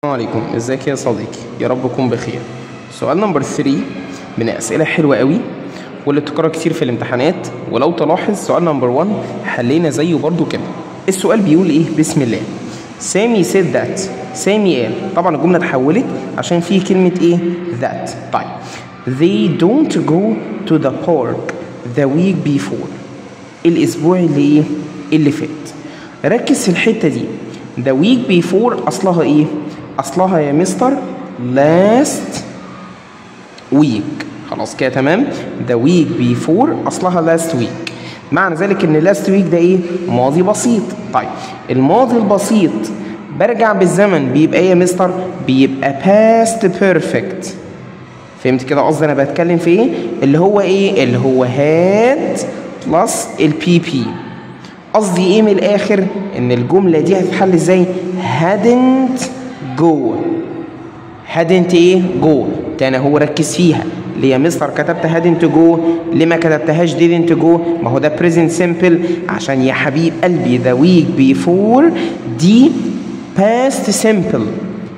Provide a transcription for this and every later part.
السلام عليكم، ازيك يا صديقي؟ يا رب تكون بخير. سؤال number 3 من اسئلة حلوة قوي واللي بتتكرر كتير في الامتحانات، ولو تلاحظ سؤال number 1 حلينا زيه برضو كده. السؤال بيقول ايه؟ بسم الله. سامي said that، سامي قال. طبعا الجملة اتحولت عشان في كلمة ايه؟ that. طيب they don't go to the park the week before، الاسبوع اللي ايه؟ اللي فات. ركز في الحتة دي. the week before اصلها ايه؟ اصلها يا مستر last week. خلاص كده تمام. the week before اصلها last week، معنى ذلك ان last week ده ايه؟ ماضي بسيط. طيب الماضي البسيط برجع بالزمن بيبقى ايه يا مستر؟ بيبقى past perfect. فهمت كده قصدي انا بتكلم في ايه؟ اللي هو ايه؟ اللي هو had plus ال PP. قصدي ايه من الاخر؟ ان الجملة دي هتتحل ازاي؟ hadn't go. hadn't ايه؟ go. تاني هو ركز فيها. ليه يا مستر كتبت hadn't go؟ ليه ما كتبتهاش didn't go؟ ما هو ده present simple. عشان يا حبيب قلبي the week before دي past simple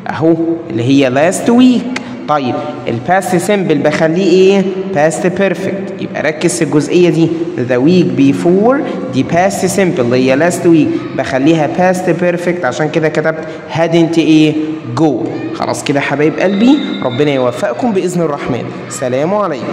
اهو اللي هي last week. طيب ال past simple بخليه ايه؟ past perfect. يبقى ركز في الجزئية دي. the week before دي past simple اللي هي last week بخليها past perfect، عشان كده كتبت hadn't ايه؟ go. خلاص كده حبايب قلبي، ربنا يوفقكم باذن الرحمن. سلام عليكم.